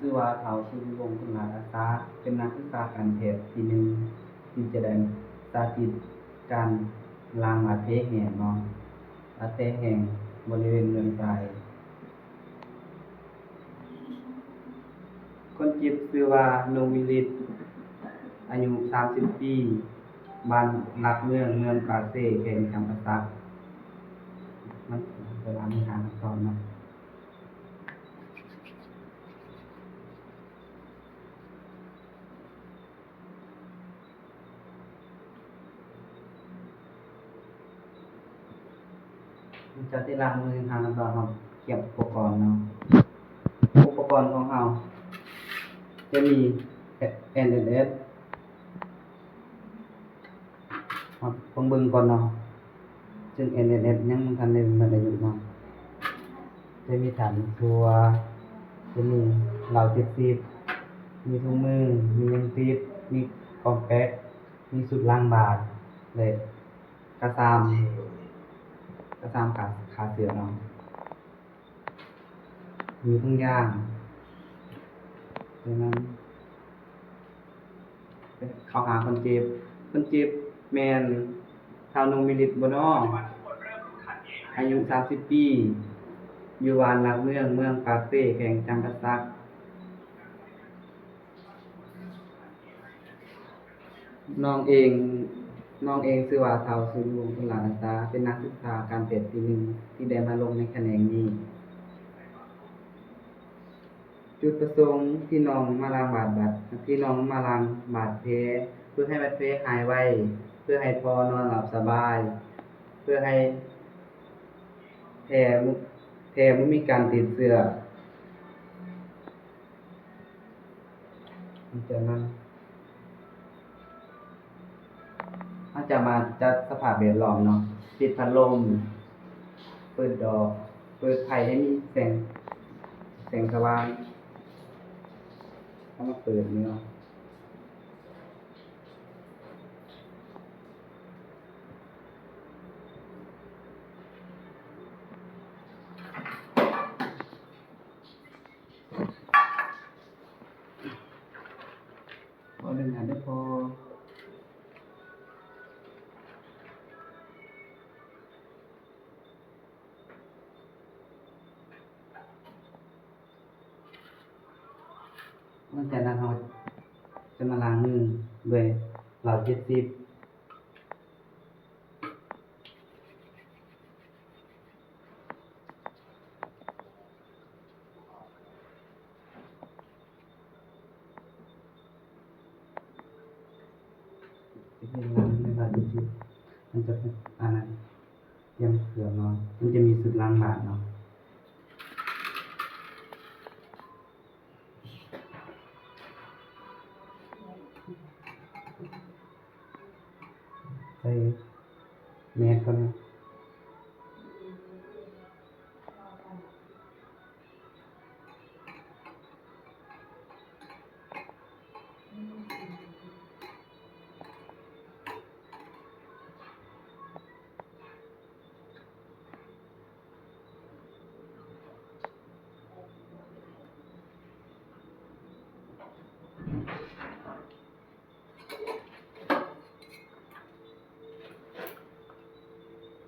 ຊື່ວ່າ ທ້າວ ສຸລິວົງ ຄຸນລາດອາສາ ເປັນນັກສຶກສາການແພດປີໜຶ່ງ ທີ່ຈະໄດ້ສາທິດການລ້າງບາດແຜແຫ້ງເນາະ, ບາດແຜແຫ້ງບໍລິເວນເບື້ອງຊ້າຍ. ຄົນເຈັບຊື່ວ່າ ນົງ ວິລິດ ອາຍຸສາມສິບປີ ບ້ານຫຼັກເມືອງ ເມືອງປາກເຊ ແຂວງຈຳປາສັກ. ມັນເວລາມີຫາຄຳຕອບເນາະ. ຫຼັງຈາກທີ່ລ້າງມື ເຮົາກໍຕ້ອງກຽມອຸປະກອນເນາະ. ອຸປະກອນຂອງເຮົາຈະມີ ແອນເອັນເອັສ ເຮົາຕ້ອງເບິ່ງກ່ອນເນາະ, ເຊິ່ງ ແອນເອັນເອັສ ຍັງບໍ່ທັນໄດ້ໝົດອາຍຸເນາະ. ຈະມີຖັງຄົວ, ຈະມີເຫຼົ້າເຈັດສິບ, ມີຖົງມື, ມີຍັງຕິດ, ມີກອມແປັກ, ມີຊຸດລ້າງບາດ ແລະ ກະຊາມ, ກະຊາມຂ້າ, ຂ້າເຊື້ອເນາະ. ມີທຸງຢ່າງ ດັ່ງນັ້ນ ເຂົ້າຫາຄົນເຈັບ. ຄົນເຈັບແມ່ນທ້າວ ນົງ ວິລິດ ບໍ່ນໍ? ອາຍຸສາມສິບປີ, ຢູ່ບ້ານຫຼັກເມືອງ ເມືອງປາກເຊ ແຂວງຈຳປາສັກ. ນ້ອງເອງ, ນ້ອງເອງຊື່ວ່າ ທ້າວ ສຸລິວົງ ຄຸນລາດອາສາ ເປັນນັກສຶກສາການແພດປີໜຶ່ງ ທີ່ໄດ້ມາລົງໃນຂະແໜງນີ້. ຈຸດປະສົງທີ່ນ້ອງມາລ້າງບາດ, ທີ່ນ້ອງມາລ້າງບາດແຜ ເພື່ອໃຫ້ບາດແຜຫາຍໄວ, ເພື່ອໃຫ້ພໍ່ນອນຫຼັບສະບາຍ, ເພື່ອໃຫ້ແຜ, ແຜບໍ່ມີການຕິດເຊື້ອ. ຫຼັງຈາກນັ້ນ ເຮົາຈະມາຈັດສະພາບແວດລ້ອມເນາະ, ປິດພັດລົມ, ເປີດດອກ, ເປີດໄຟໃຫ້ມີແສງ, ແສງສະຫວ່າງ. ເຮົາມາເປີດນີ້ເນາະ. ຂໍອະນຸຍາດເດີພໍ່. ຫຼັງຈາກນັ້ນເຮົາຈະມາລ້າງມືດ້ວຍເຫຼົ້າເຈັດສິບ. ເຮັດໃຫ້ລ້າງໃນບາດເຈັດສິບ ມັນຈະເປັນອັນນັ້ນ ຕຽມເຄື່ອງເນາະ, ມັນຈະມີຊຸດລ້າງບາດເນາະ. ໃສ່ແມສກ່ອນເນາະ. ຂໍ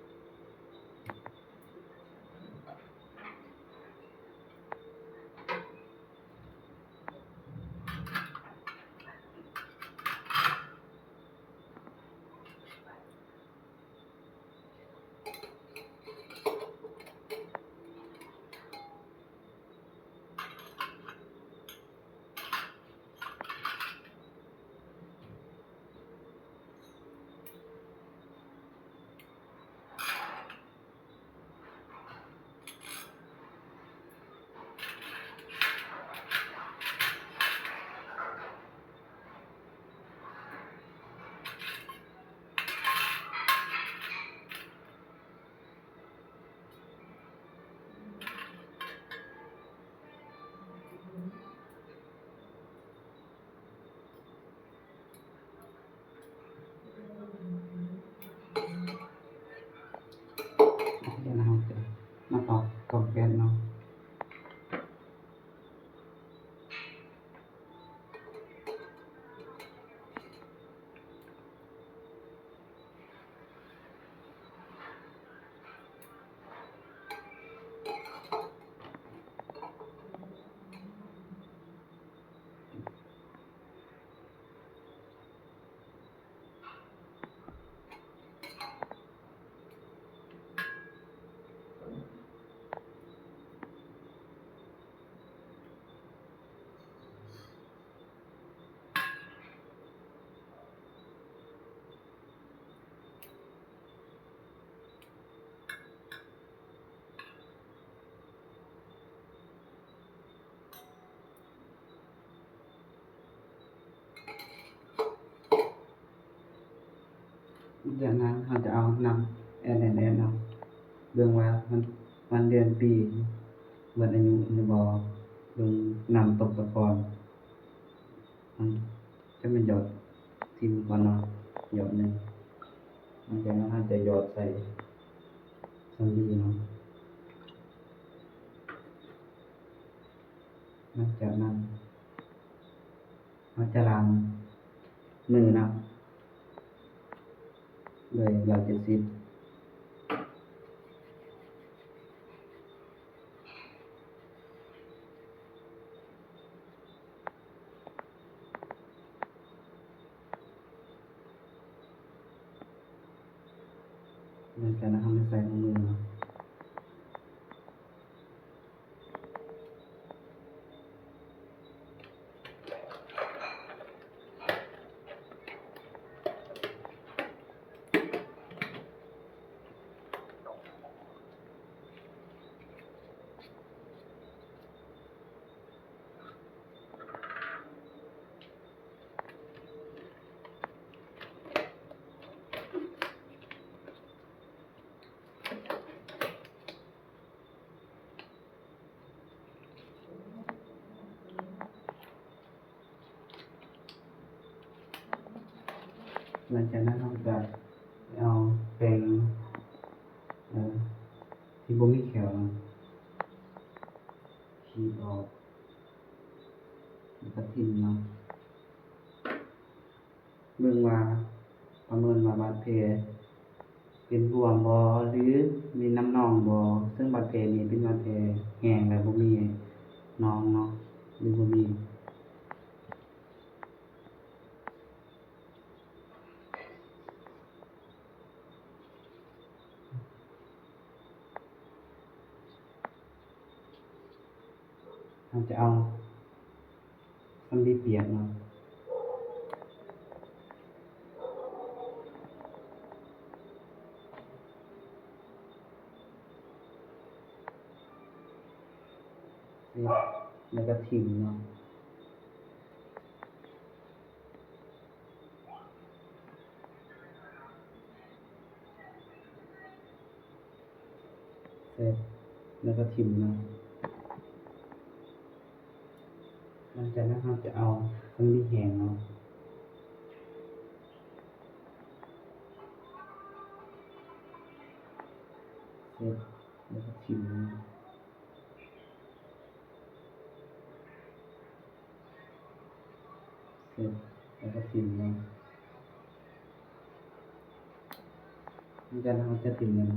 ຈາກນັ້ນເຮົາຈະເອົານ້ຳ ແອນແອນແອນ ເນາະ ເບິ່ງວ່າມັນ ວັນເດືອນປີໝົດອາຍຸຫຼືບໍ່ ເບິ່ງນ້ຳຕົກຕະກອນ ອືມ ຈະແມ່ນຢອດຖິ້ມກ່ອນເນາະ ຢອດໜຶ່ງ ຫຼັງຈາກນັ້ນເຮົາຈະຢອດໃສ່ສຳລີເນາະ ຫຼັງຈາກນັ້ນ ເຮົາຈະລ້າງມືນຳດ້ວຍຮ້ອຍເຈັດສິບ ຫຼັງຈາກນັ້ນເຮົາມາໃສ່ໃນມືເນາະ. ຫຼັງຈາກນັ້ນເຮົາຈະເອົາແປ້ງ ເອີ ທີ່ບໍ່ມີແຂ້ວນະ ຂີດອອກ ແລ້ວກໍຖິ້ມເນາະ. ເບິ່ງວ່າ ປະເມີນວ່າບາດແຜເປັນບວມບໍ່ ຫຼື ມີນ້ຳໜອງບໍ່ ເຊິ່ງບາດແຜນີ້ເປັນບາດແຜແຫ້ງ ແລະ ບໍ່ມີໜອງເນາະ ຫຼື ບໍ່ມີ. ເຮົາຈະເອົາສຳລີປຽກເນາະ ເຊັດ ແລ້ວກໍຖິ້ມເນາະ. ເຊັດ ແລ້ວກໍຖິ້ມເນາະ. ຫຼັງຈາກນັ້ນເຮົາຈະເອົາສຳລີແຫ້ງເນາະ ເຊັດ ແລ້ວກໍຖິ້ມເນາະ. ເສັດແລ້ວກໍຖິ້ມເນາະ ຈາກນັ້ນເຮົາຈະຖິ້ມເນາະ.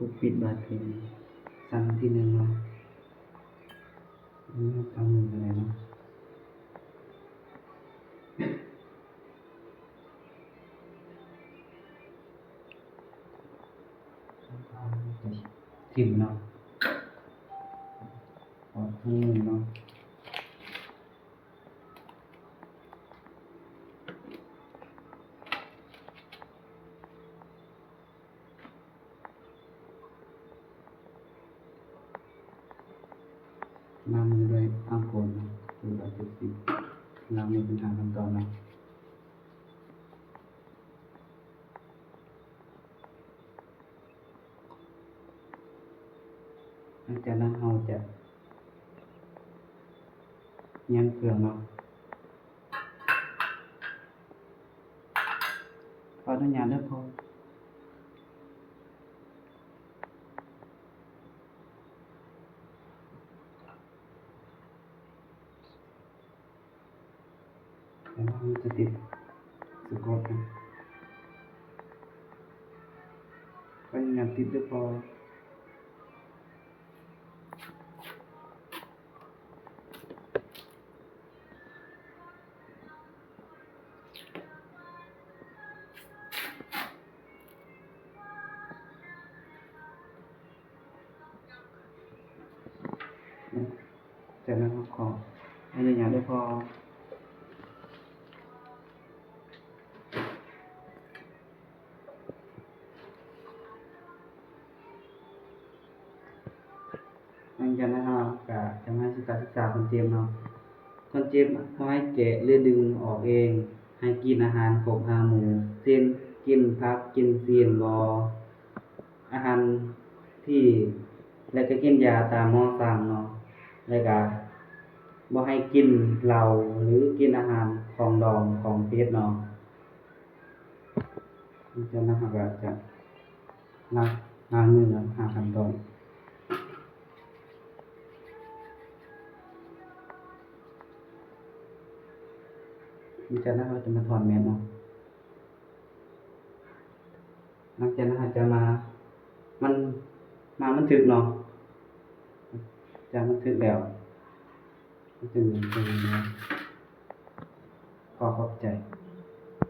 ປົກປິດບາດແຜ ຄັ້ງທີໜຶ່ງເນາະ ເອົາມືກໍໄດ້ເນາະ. ຖິ້ມເນາະ ອອກທາງນີ້ເນາະ. ລ້າງມືດ້ວຍນ້ຳໂຄນເນາະ ຫຼືວ່າເຈັດສິບ ລ້າງມືເປັນທາງຂັ້ນຕອນເນາະ. ຫຼັງຈາກນັ້ນເຮົາຈະ ຍັງເຄື່ອງເນາະ ຂໍອະນຸຍາດເດີພໍ່. ແລ້ວມັນຈະຕິດສະກອດນະ. ຍາດຕິດເດີພໍ່. ຈາກນັ້ນເຮົາຂໍອະນຸຍາດເດີພໍ່. ຫຼັງຈາກນັ້ນເຮົາກະຈະມາສຶກສາສຶກສາຄອນເຊັບເນາະ. ຄອນເຊັບເຮົາໃຫ້ແກະ ຫຼື ດຶງອອກເອງ, ໃຫ້ກິນອາຫານຄົບຫ້າໝູ່ ເຊັ່ນ ກິນຜັກ ກິນຊີ້ນບໍ່ ອາຫານທີ່ ແລະ ກະກິນຢາຕາມໝໍສັ່ງເນາະ ແລະ ກະບໍ່ໃຫ້ກິນເຫຼົ້າ ຫຼື ກິນອາຫານຂອງດອງ ຂອງເຜັດເນາະ. ຈາກນັ້ນເຮົາກະຈະລ້າງ ລ້າງມືເນາະ ຫ້າຂັ້ນຕອນ. ຈາກນັ້ນເຮົາຈະມາຖອດແມດເນາະ. ຫຼັງຈາກນັ້ນເຮົາຈະມາ ມັນ ມາບັນທຶກເນາະ. ຈາກບັນທຶກແລ້ວ ມັນຈະມີຕົງນີ້ເນາະ. ຂໍຂອບໃຈ.